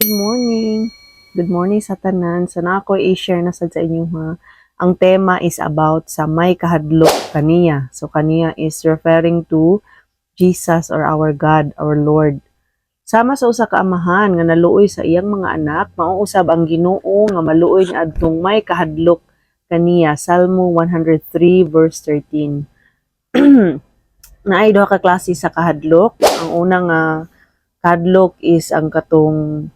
Good morning. Good morning sa tanan. So na ako i-share na sad sa inyo ha. Ang tema is about sa may kahadlok kaniya. So kaniya is referring to Jesus or our God, our Lord. Sama sa usa ka amahan nga naluoy sa iyang mga anak, mao usab ang Ginoo nga maluoy niadtong may kahadlok kaniya. Salmo 103 verse 13. Naay duha ka klase sa kahadlok. Ang una nga kahadlok is ang katong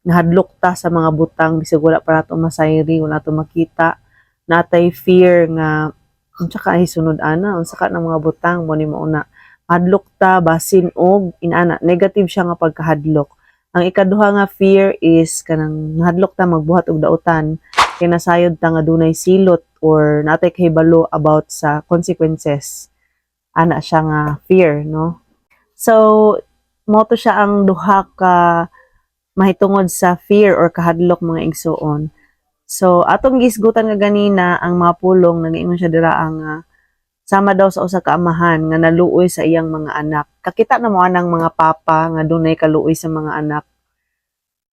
nahadlok ta sa mga butang bisag wala pa nato masayri, wala nato makita. Natay fear nga unsa ka ay sunod ana, unsa ka ng mga butang mo ni mauna. Hadlok ta basin og inana, negative siya nga pagkahadlok. Ang ikaduha nga fear is kanang nahadlok ta magbuhat og dautan kay nasayod ta nga dunay silot or natay kahibalo about sa consequences. Ana siya nga fear, no? So, mao to siya ang duha ka mahitungod sa fear or kahadlok, mga igsuon. So, atong gisgutan nga ganina ang mga pulong, nagaingon siya dira ang sama daw sa usa ka amahan nga naluoy sa iyang mga anak. Kakita na mo anang mga papa nga dunay kaluoy sa mga anak.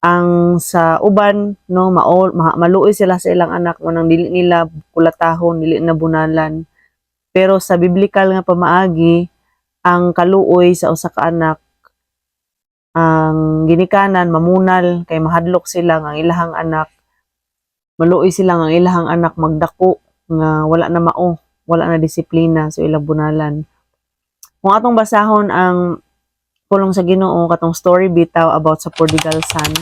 Ang sa uban, no, maluoy sila sa ilang anak mo nang dili nila kulatahon, dili na bunalan. Pero sa biblical nga pamaagi, ang kaluoy sa usa ka anak, ang ginikanan mamunal kay mahadlok sila nga ang ilahang anak, maluoy sila nga ang ilahang anak magdako nga wala na mao, wala na disiplina, so ilang bunalan. Kung atong basahon ang pulong sa Ginoo, katong story bitaw about sa prodigal son,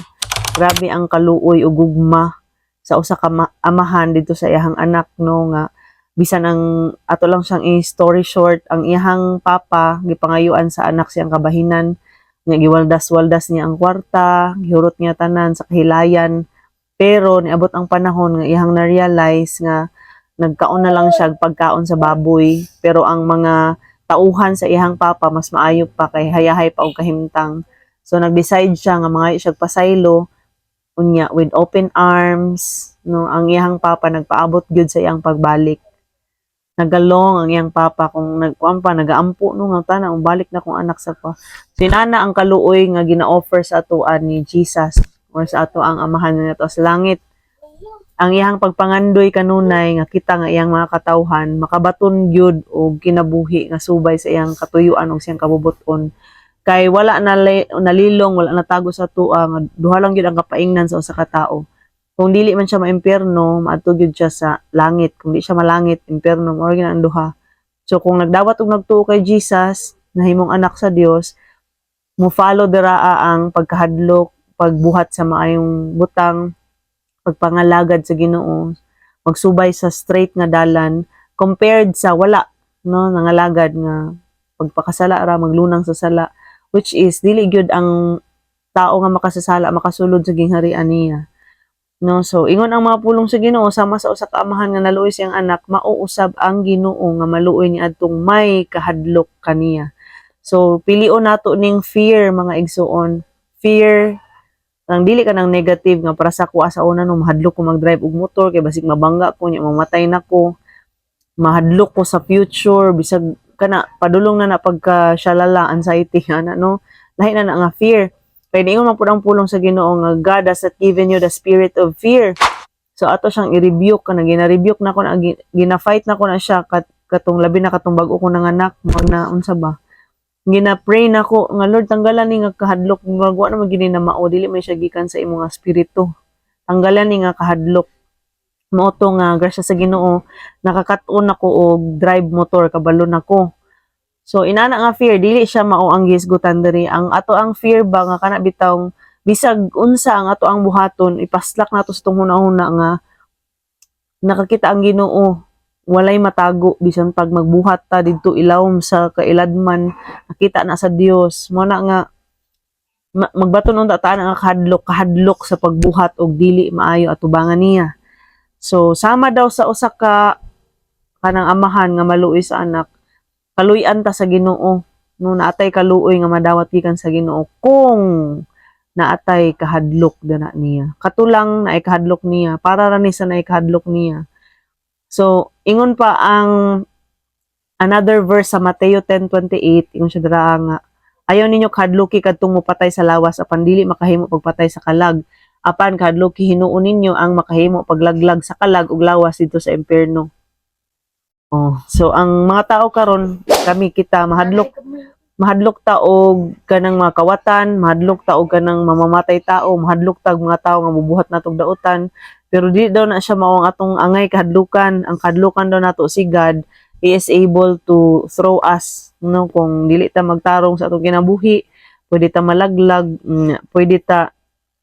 grabe ang kaluoy ug gugma sa usa ka amahan dito sa iyahang anak, no, nga bisan ang ato lang siyang i-story short, ang iyahang papa gipangayuan sa anak siyang kabahinan nga giwaldas-waldas niya ang kwarta, gihurot niya tanan sa kahilayan. Pero niabot ang panahon nga iyang na-realize nga nagkaon na lang siya og pagkaon sa baboy. Pero ang mga tauhan sa iyang papa mas maayo pa kay hayahay pa og kahimtang. So nag-decide siya nga mangayo siya pasaylo. Unya, with open arms, no, ang iyang papa nagpaabot gyud sa iyang pagbalik. Nagalong ang iyang papa kung nagkuan pa, nagaampo, no, nga tanan balik na kong anak sa pa. So inana ang kaluoy nga gina-offer sa atoan ni Jesus or sa ato ang amahan nga sa langit. Ang iyang pagpangandoy kanunay nga kita nga iyang mga katawhan makabaton gyud og kinabuhi nga subay sa iyang katuyuan ug siyang kabubut-on. Kay wala na nalilong, wala natago sa atoa nga duha lang gyud ang kapaingnan sa usa ka tao. Kung dili man siya maimpyerno, maadto gyud siya sa langit. Kung di siya malangit, impyerno, mao gyud ang duha. So kung nagdawat og nagtuo kay Jesus, nahimong anak sa Dios, mo follow diraa ang pagkahadlok, pagbuhat sa maayong butang, pagpangalagad sa Ginoo, magsubay sa straight nga dalan compared sa wala, no, nangalagad nga pagpakasala ra, maglunang sa sala, which is dili gyud ang tao nga makasasala makasulod sa gingharian niya. No, so ingon ang mga pulong sa Ginoo, sama sa usa ka amahan nga naluoy siyang anak, mao usab ang Ginoo nga maluoy niadtong may kahadlok kaniya. So pilion nato ning fear, mga igsuon. Fear ang dili ka ng negative nga para sa kuha sa una, no, mahadlok ko mag-drive og motor kay basig mabangga ko nya mamatay na ko. Mahadlok ko sa future bisag kana padulong na na pagka shalala, anxiety ana, no. Lahi na na nga fear. Kay niingon man pud ang pulong sa Ginoo nga God has not given you the spirit of fear. So ato siyang i-rebuke kana, gina-rebuke na ko na, gina-fight na ko na siya katong labi na katong bag-o ko nanganak mo na unsa ba. Gina-pray na ko nga, "Lord, tanggalan ni nga kahadlok nga wa na man gini na mao, dili man siya gikan sa imo nga espiritu. Tanggalan ni nga kahadlok." Mao to nga grasya sa Ginoo, nakakat-on ako og drive motor, kabalo na ko. So inana nga fear, dili siya mao ang gihisgutan diri. Ang ato ang fear ba nga kana bitawng bisag unsa ang ato ang buhaton, ipaslak nato sa tong hunahuna nga nakakita ang Ginoo, walay matago. Bisan pag magbuhat ta didto ilawom sa kailadman, nakita na sa Dios. Mo na nga magbaton unta ta nga kahadlok, kahadlok sa pagbuhat og dili maayo atubangan niya. So sama daw sa usa ka kanang amahan nga maluoy sa anak, kaluy-an ta sa Ginoo, no, naatay kaluoy nga madawat gikan sa Ginoo kung naatay kahadlok dana niya. Katulang naay kahadlok niya, para ra ni sa naay kahadlok niya. So ingon pa ang another verse sa Mateo 10:28, ingon siya dira nga Ayaw ninyo kahadluki kadtong mopatay sa lawas apan dili makahimo pagpatay sa kalag. Apan kahadluki hinuon ninyo ang makahimo paglaglag sa kalag ug lawas didto sa impierno. Oh, so ang mga tao karon, kami kita, mahadlok, mahadlok ta og kanang mga kawatan, mahadlok ta og kanang mamamatay tao, mahadlok ta og mga tao nga mubuhat natong dautan. Pero di daw na siya mao ang atong angay kahadlukan. Ang kahadlukan daw nato si God. He is able to throw us, no, kung dili ta magtarong sa atong kinabuhi, pwede ta malaglag, pwede ta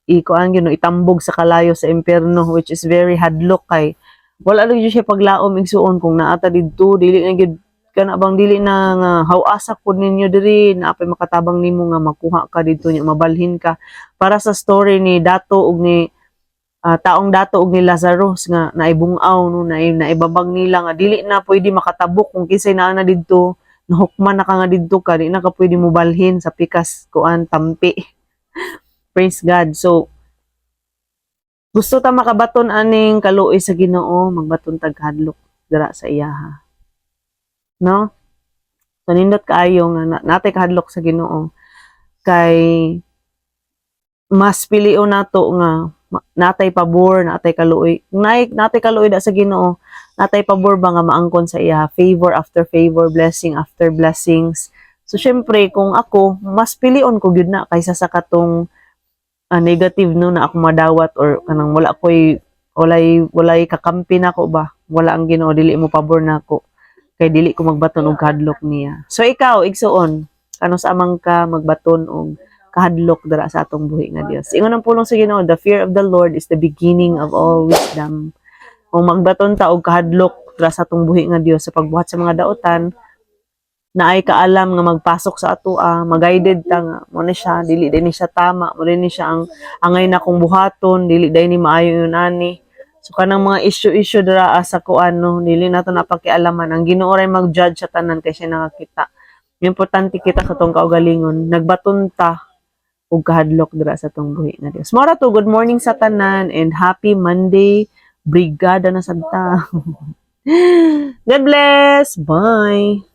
ikuan gyud, no, itambog sa kalayo sa impierno, which is very hadlok kay wala lang gyud siya paglaom, igsuon. Kung naa ta didto, dili na gyud kana bang dili na nga haw-asa pud ninyo diri na apay makatabang nimo nga makuha ka didto nya mabalhin ka, para sa story ni dato ug ni taong dato ug ni Lazarus nga naibungaw, no, naibabag nila nga dili na pwede makatabok kung kinsay naa na didto, nahukman na ka nga didto ka, di na ka pwede mobalhin sa pikas kuan tampi. Praise God. So gusto ta makabaton aning kaluoy sa Ginoo, magbaton tag hadlok dira sa iyaha, no? So nindot kaayo nga natay kahadlok sa Ginoo kay mas pilion nato nga natay pabor, natay kaluoy. Kung natay kaluoy da sa Ginoo, natay pabor ba nga maangkon sa iya, favor after favor, blessing after blessings. So syempre, kung ako, mas pilion ko gyud na kaysa sa katong negative, no, na ako madawat or kanang wala ko'y walay kakampi nako ba. Wala ang Ginoo, dili mo pabor nako kay dili ko magbaton og kahadlok niya. So ikaw, igsuon, kanus-a man ka magbaton og kahadlok dira sa atong buhi nga Dios? Ingon ang pulong sa Ginoo, "The fear of the Lord is the beginning of all wisdom." Kung magbaton ta og kahadlok dira sa atong buhi nga Dios sa pagbuhat sa mga dautan, naay kaalam nga magpasok sa atoa, mag-guided ta nga mo ni siya, dili din ni siya tama, mo ni siya ang angay na kong buhaton, dili day ni maayo yun ani. So kanang mga issue-issue dira sa kuan, no, dili nato napakialaman. Ang Ginoo ray mag-judge sa tanan kay siya nakakita. Importante kita sa tong kaugalingon, nagbaton ta og kahadlok dira sa tong buhi nga Dios. Mao ra to. Good morning sa tanan and happy Monday. Brigada na sad ta. God bless. Bye.